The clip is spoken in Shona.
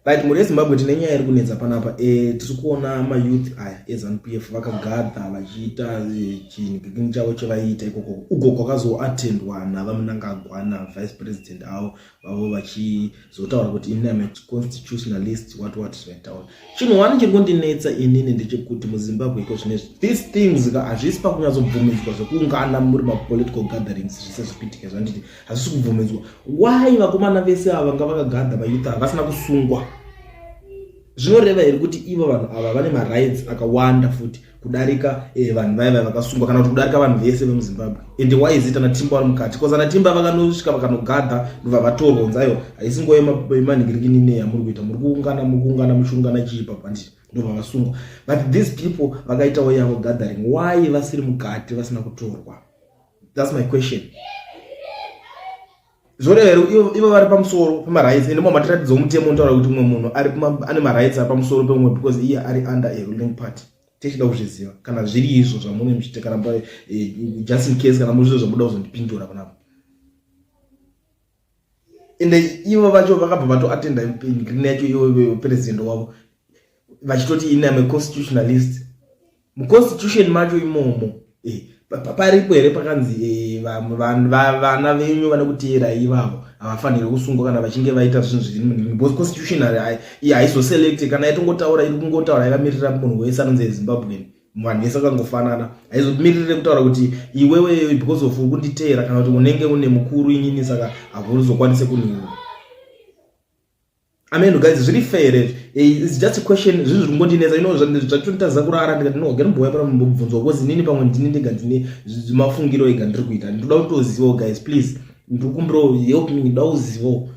Right, mhuri yeZimbabwe, tine nyaya iri kunetsa panapa. Tiri kuona mayouth aya eZANU PF vakagadha vachiita chinhu chavo chavaiita ikoko uko kwakazoatendwa naVaMnangagwa navice president avo vavo vachizotaura kuti ini am a constitutionalist, what zvaitaura. Chinhu one chiri kundinetsa inini ndechekuti muZimbabwe iko zvinezvi these things ka hazvisi pakunyatsobvumidzwa zvekuungana muri mapolitical gatherings zvese zvikuitika zvanditi hazvisi kubvumidzwa. Why vakomana vese ava vanga vakagadha mayouth ava vasina kusungwa? Zvinoreva here kuti ivo vanhu ava vane marights akawanda futi kudarika vanhu vaya vaya vakasungwa, kana kuti kudarika vanhu vese vemuZimbabwe? And why is it ana Timba vari mukati? Because ana Timba vakanosvika vakanogadha, ndobva vatorwa kunzi aiwa, haisi nguva yemanhingirikinine yamuri kuita, muri kuungana, muri kuungana muchiungana chiipa panditi, ndobva vasungwa. But these people vakaitawo yavo gathering, why vasiri mukati, vasina kutorwa? That's my question. Zvoreva here ivo vari pamusoro pemarights? Ende matiratidzawo mutemo unotaura kuti umwe munhu ane marights ari pamusoro peumwe because iye ari under a ruling party? Tichida kuzviziva kana zviri izvo zvamune muchiita, kana just in case kana muri zviro zvamuda kuzondipindura panapa. Ende ivo vacho vakabva vatoatenda green yacho, ivo president wavo vachitoti ini am a constitutionalist. Muconstitution macho imomo paripo here pakanzi vana venyu vane kuteera ivavo havafaniri kusungwa kana vachinge vaita zvinhu zviri? Because constitution haizoselect. Kana yatongotaura, iri kungotaura yakamirira munhu wese anonzi eZimbabwean, vanhu vese vakangofanana. Haizomirire kutaura kuti iwewe because of uri kunditeera kana kuti unenge une mukuru inini, saka hauzokwanise kuni. Amen guys, zviri fair? It's just a question. Zvinhu zviri kungondinetsa ino zvatonitaza kurara. Ndikati no, ganombouya pana mbobvunzwa because inini pamwe ndini ndega ndine mafungiro ega ndiri kuita. Ndinoda kutozivawo guys, please, ndiri kukumbirawo, help me, ndoda kuzivawo.